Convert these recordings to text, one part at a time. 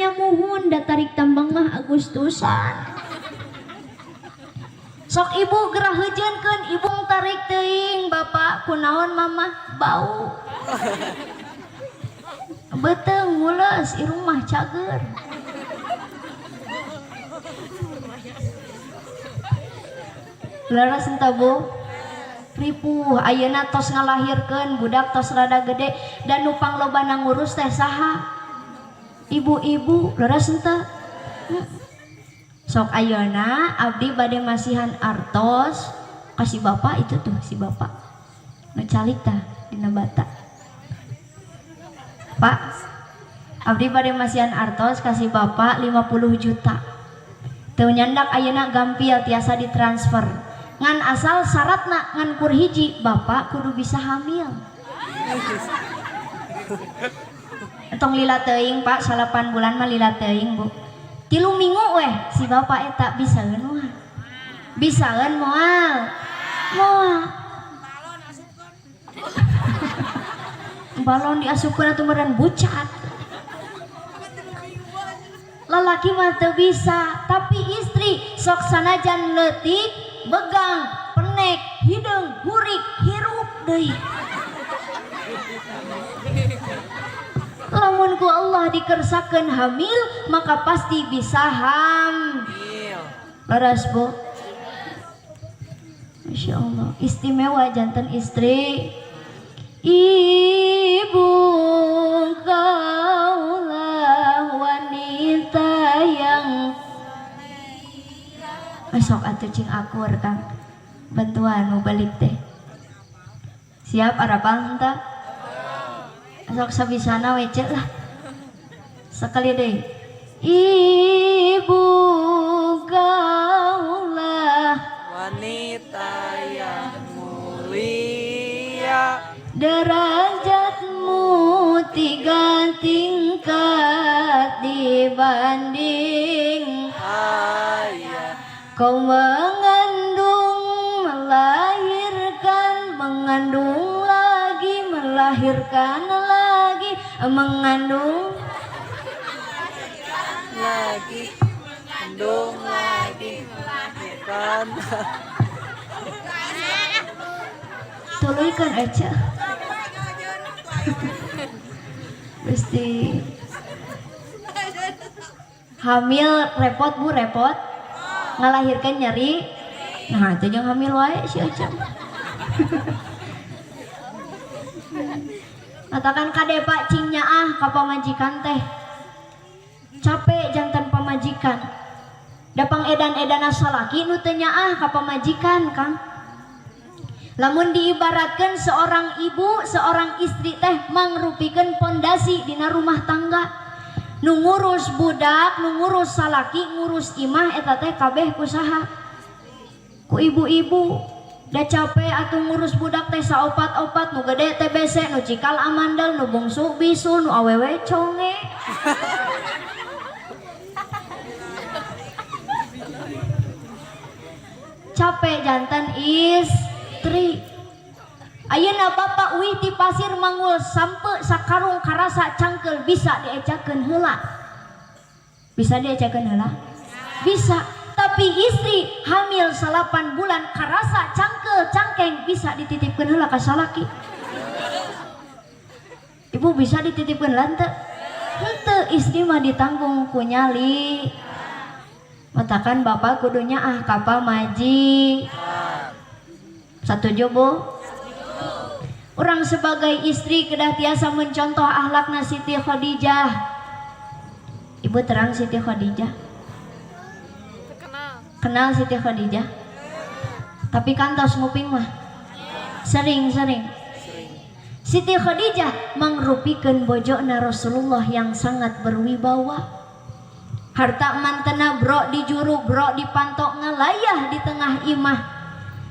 Nya muhun da tarik tambang mah Agustusan. Sok ibu gerah heujeunkeun ibu tarik teuing bapak kunaon mamah bau. Beuteung mules irung mah cager. Leres henteu Bu? Ripuh ayeuna tos ngalahirkeun budak tos rada gede dan nu panglobana ngurus teh saha? Ibu-ibu leres henteu? Sok ayeuna abdi bade masihan artos ka si bapak itu tuh si bapak. Nu calik tah dina bata. Pak, abdi bade masihan artos ka si bapak 50 juta. Teu nyandak ayeuna gampil tiasa ditransfer. Ngan asal syaratna ngan kur hiji bapak kudu bisa hamil. Entong lila teuing Pak, 8 bulan mah lila teuing Bu. 3 minggu weh si bapak eta bisaeun moal. Bisaeun moal. Moal. Balon diasupkeun atuh meureun bucat. Lalaki mah teu bisa, tapi istri sok sanajan leutik begang, penek, hideung, hurik, hirup deui. Lamun ku Allah dikersakeun hamil, maka pasti bisa hamil. Leres Bu. Masya Allah, istimewa jantan istri. Ibu kaulah wanita yang besok atuh cing akur Kang. Bantuan mau balik teh. Siap arapal henteu? Sok sabisana we ceu lah. Sekali deui. Ibu kaulah wanita yang mulia, derajatmu 3 tingkat dibanding ayah. Kau mengandung, melahirkan, mengandung lagi, melahirkan lagi, mengandung lagi, mengandung lagi, melahirkan. Tuluykeun aja. Gusti. Hamil repot Bu, repot. Ngalahirkan nyeri. Nah, itu jeung hamil wae si Aca. Katakan kade Pak cing nyaah ka pamajikan teh. Capek jantan pamajikan. Da pang edan-edana salaki nu teu nyaah ka pamajikan, Kang. Lamun diibaratkan seorang ibu, seorang istri teh mangrupikeun pondasi dina rumah tangga. Nu ngurus budak, nu ngurus salaki, ngurus imah eta teh kabeh ku saha? Ku ibu-ibu. Da capek atuh ngurus budak teh saopat-opat, nu gede TBC, nu cikal amandel, nu bungsu bisu, nu awewe conge. Capek jantan istri. Ayeuna bapak uih ti pasir manggul sampe sakarung karasa cangkeul bisa diecakeun heula. Bisa diecakeun heula? Bisa. Tapi istri hamil 8 bulan karasa cangkeul cangkeng bisa dititipkeun heula ka salaki. Ibu bisa dititipkeun heula henteu? Henteu, istri mah ditanggung ku nyali. Matakan bapak kudu nyaah ka pamajikan. Satuju Bu? Orang sebagai istri kedah tiasa mencontoh akhlakna Siti Khadijah. Ibu terang Siti Khadijah? Kenal. Kenal Siti Khadijah? Tapi kantos nguping mah. Sering-sering. Siti Khadijah mangrupikeun bojona Rasulullah yang sangat berwibawa. Harta mantena bro di juru, bro di pantok ngalayah di tengah imah.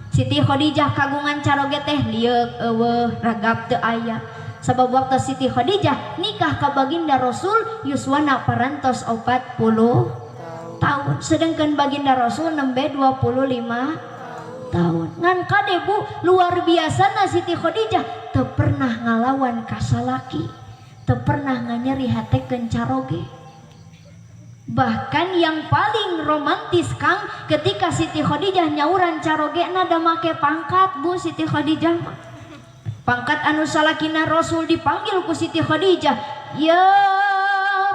Siti Khadijah kagungan caroge teh lieuk eueuh ragap teu aya. Sabab waktu Siti Khadijah nikah ka baginda Rasul yuswana parantos 40 tahun, sedangkan baginda Rasul nembe 25 tahun. Ngan kade Bu, luar biasana Siti Khadijah teu pernah ngalawan ka salaki, teu pernah nganyeri hatekeun caroge. Bahkan yang paling romantis, Kang, ketika Siti Khadijah nyauran carogena da make pangkat, Bu. Siti Khadijah mah pangkat anu salakina Rasul dipanggil ku Siti Khadijah, ya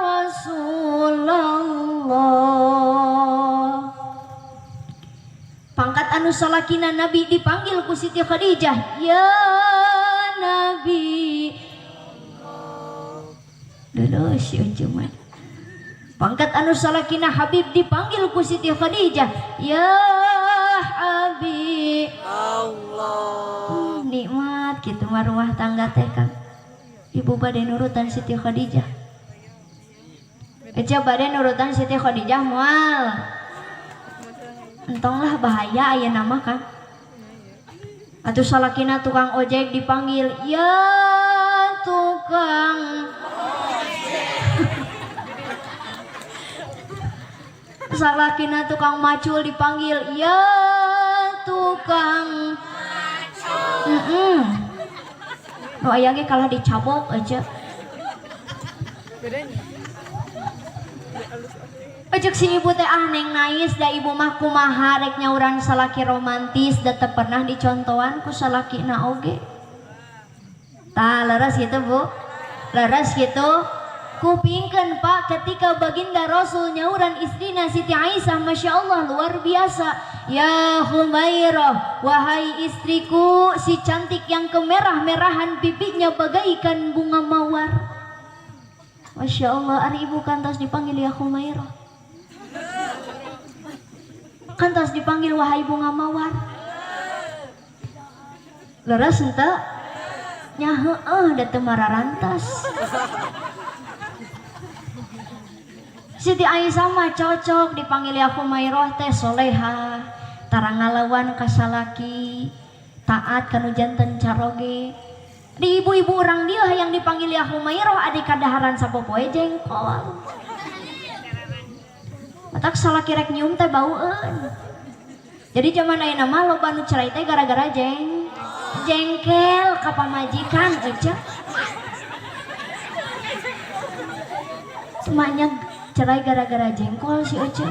Rasulullah. Pangkat anu salakina Nabi dipanggil ku Siti Khadijah, ya Nabi. Dulu si cuman pangkat anu salakina Habib dipanggil ku Siti Khadijah, ya Habib. Allah. Nikmat gitu mah rumah tangga teh, Kang. Ibu bade nurutan Siti Khadijah? Eca bade nurutan Siti Khadijah moal? Entong lah, bahaya aya nama kan. Atau salakina tukang ojek dipanggil, ya tukang. Salakina tukang macul dipanggil, ya tukang. Nu aya ge kalah dicabok aja. Ejek si ibu teh, ah, Neng Nais, da ibu mah kumaha rek nyauran salaki romantis, da teu pernah dicontohan ku salakina oge. Tah, leres gitu, Bu? Leres gitu? Kupingkeun, Pak, ketika baginda Rasul nyauran istrina Siti Aisyah, Masya Allah, luar biasa. Ya Humairah, wahai istriku si cantik yang kemerah-merahan pipinya bagaikan bunga mawar. Masya Allah, ari ibu kantos dipanggil ya Humairah? Kantos dipanggil wahai bunga mawar? Leres henteu? Nya heueuh, da teu mararantas. Siti Aisyah mah cocok dipanggil ya Humairah teh, soleha, tara ngalawan ka salaki, taat kanu janten caroge. Di ibu-ibu orang dia yang dipanggil ya Humairah adik kadaharan sapopoe jengkol. Matak salaki rek nyium teh baueun. Jadi zaman ayeuna mah loba nu cerai teh gara-gara jengkel ka pamajikan aja. Semuanya cerai gara-gara jengkol si Ece.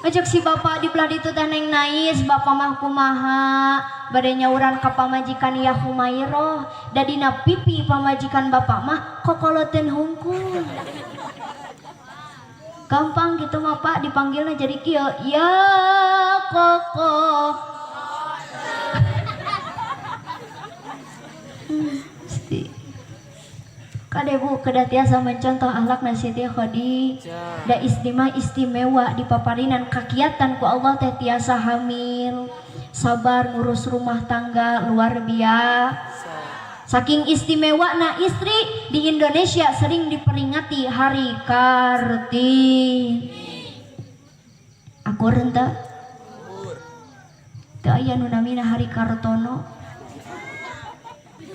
Ejek si bapak di belah ditu teh, Neng Nais, bapak mah kumaha bade nyauran ka pamajikan ya Humairah, da dina pipi pamajikan bapak mah kokoloteun hungkul. Gampang gitu mah, Pak, dipanggilnya jadi kieu, ya koko. Siti. Kade Bu, kedah tiasa mencontoh akhlakna Siti Khadijah. Da istri mah istimewa di paparinan kakiatan ku Allah teh tiasa hamil, sabar ngurus rumah tangga luar biasa. Saking istimewa na istri di Indonesia sering diperingati Hari Kartini. Aku renta. Teu aya nu namina Hari Kartono.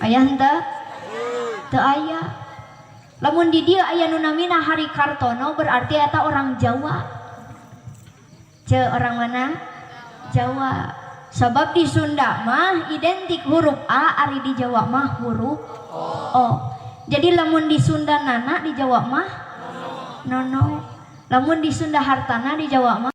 Aya henteu? Teu aya. Lamun di dieu aya nu namina Hari Kartono berarti eta orang Jawa. Ce, orang mana? Jawa. Sebab di Sunda mah identik huruf A, ari di Jawa mah huruf O. Jadi lamun di Sunda nana, di Jawa mah nono. Lamun di Sunda hartana, di Jawa mah